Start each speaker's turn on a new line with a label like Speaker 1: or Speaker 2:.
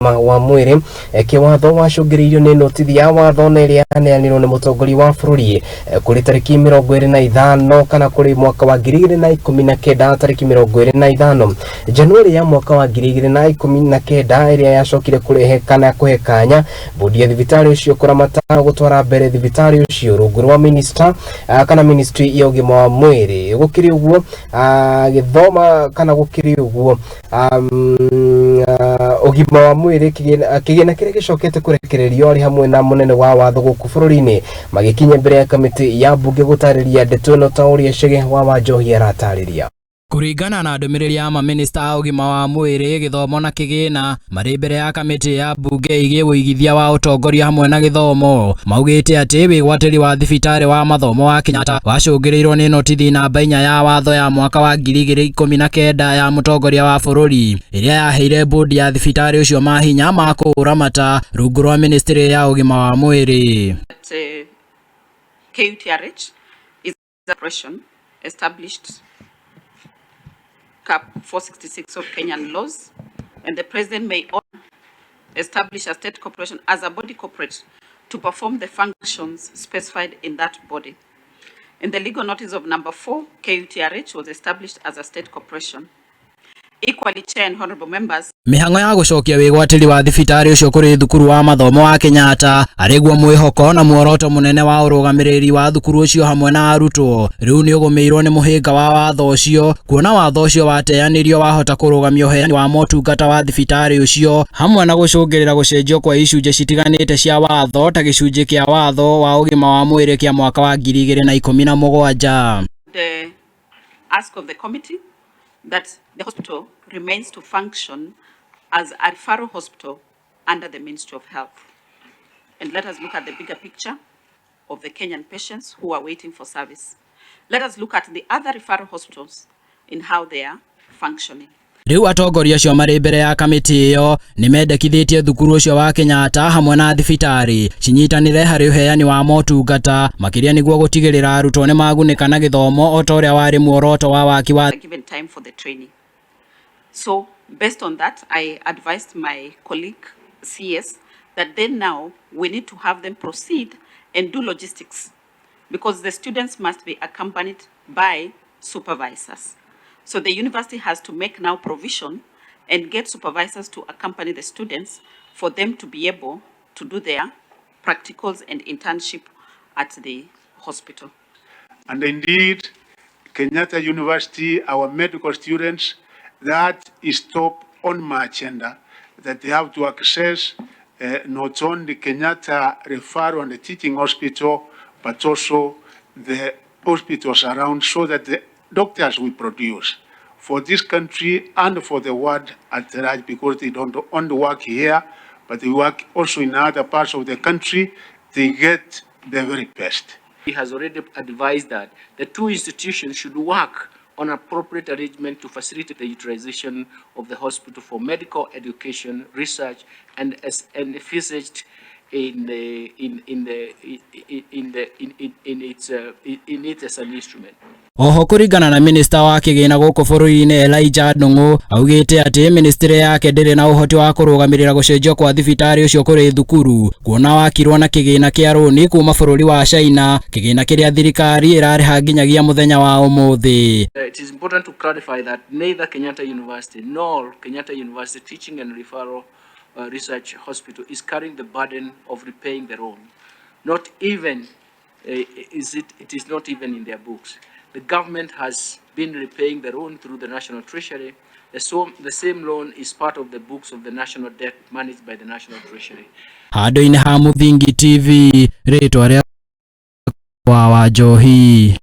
Speaker 1: Wa mwĩrĩ kĩwatho wacũngĩrĩirio nĩ notithi ya watho na ĩrĩa yaneanirwo nĩ mũtongoria wa bũrũri kũrĩ tarĩki 25 kana kũrĩ mwaka wa 2019, tarĩki 25 Januarĩ ya mwaka wa 2019, ĩrĩa yacokire kũrehe kana kũhe kanya bodi ya thibitarĩ ũcio kũramata gũtwara mbere thibitarĩ ũcio rungu rwa minister kana ministry ya ũgima wa mwĩrĩ. Gũkĩrĩ ũguo gĩthoma kana gũkĩrĩ ũguo ũgima wa mwĩrĩ kĩgĩna kĩrĩa gĩcokete kũrekererio arĩ hamwe na mũnene wa watho gũkũ bũrũri-inĩ magĩkinya mbere ya kamĩtĩ ya mbunge gũtarĩria ndeto ĩno ta ũrĩa Chege wa Wanjohi aratarĩria.
Speaker 2: Kũringana na ndũmĩrĩri ya mamĩnĩsta a ũgima wa mwĩrĩ, gĩthomo na kĩgĩna marĩ mbere ya kamĩtĩ ya mbunge ĩgiĩ ũigithia wa ũtongoria hamwe na gĩthomo, maugĩte atĩ wĩgwatĩri wa thibitarĩ wa mathomo wa Kenyatta wacũngĩrĩirwo nĩ notithi namba 4 ya watho ya mwaka wa 2019 ya mũtongoria wa bũrũri, ĩrĩa yaheire bodi ya thibitarĩ ũcio mahinya ma kũũramata rungu rwa ministry ya ũgima wa mwĩrĩ.
Speaker 3: KUTRH is a corporation established Cap 466 of Kenyan laws, and the president may establish a state corporation as a body corporate to perform the functions specified in that body. In the legal notice of number 4, KUTRH was established as a state corporation. Equally, Chair and honorable members,
Speaker 2: Mĩhang'o ya gũcokia wĩgwatĩri wa thibitarĩ ũcio kũrĩ thukuru wa mathomo wa Kenyatta arĩ guo mwĩhoko na muoroto mũnene wa ũrũgamĩrĩri wa thukuru ũcio hamwe na arutwo rĩu nĩ ũgũmĩirwo nĩ mũhĩnga wa watho ũcio, kuona watho ũcio wateanĩrio wahota kũrũgamia ũheani wa motungata wa thibitarĩ ũcio hamwe na gũcũngĩrĩra gũcenjio kwa icunjĩ citiganĩte cia watho ta gĩcunjĩ kĩa watho wa ũgima wa mwĩrĩ kĩa mwaka wa 2017.
Speaker 3: The ask of the committee that the hospital remains to function as a referral hospital under the Ministry of Health. And let us look at the bigger picture of the Kenyan patients who are waiting for service. Let us look at the other referral hospitals in how they are functioning.
Speaker 2: Rĩu atongoria acio marĩ mbere ya kamĩtĩ ĩyo nĩ mendekithĩtie thukuru ũcio wa Kenyatta hamwe na thibitarĩ cinyitanĩre harĩ ũheani wa motungata makĩria nĩguo gũtigĩrĩra arutwo nĩ magunĩka na gĩthomo o ta ũrĩa warĩ muoroto wa waki wa
Speaker 3: A given time for the training. So based on that, I advised my colleague CS that then now we need to have them proceed and do logistics because the students must be accompanied by supervisors. So the university has to make now provision and get supervisors to accompany the students for them to be able to do their practicals and internship at the hospital.
Speaker 4: And indeed, Kenyatta University, our medical students, that is top on my agenda, that they have to access not only Kenyatta Referral and the Teaching Hospital, but also the hospitals around so that the doctors we produce for this country and for the world at large, because they don't only work here, but they work also in other parts of the country, they get the very best.
Speaker 5: He has already advised that the two institutions should work on appropriate arrangement to facilitate the utilization of the hospital for medical education, research, and as envisaged in the in the in the in its in it as an instrument.
Speaker 2: Oho kũringana na minista wa kĩgĩna gũkũ bũrũri-inĩ Elijah Ndung'u, augĩte atĩ ministry yake ndĩrĩ na ũhoti wa kũrũgamĩrĩra gũcenjio kwa thibitarĩ ũcio kũrĩ thukuru, kuona wakirwo na kĩgĩna kĩa rũni kuma bũrũri wa China, kĩgĩna kĩrĩa thirikari ĩrarĩha nginyagia mũthenya wa ũmũthĩ.
Speaker 5: It is important to clarify that neither Kenyatta University nor Kenyatta University Teaching and Referral Research Hospital is carrying the burden of repaying the loan. Not even is it, it is not even in their books. The government has been repaying the loan through the National Treasury. The same loan is part of the books of the national debt managed by the National Treasury.
Speaker 2: Handũ-inĩ ha Mũthingi TV, rĩtwa rĩa wa Wanjohi.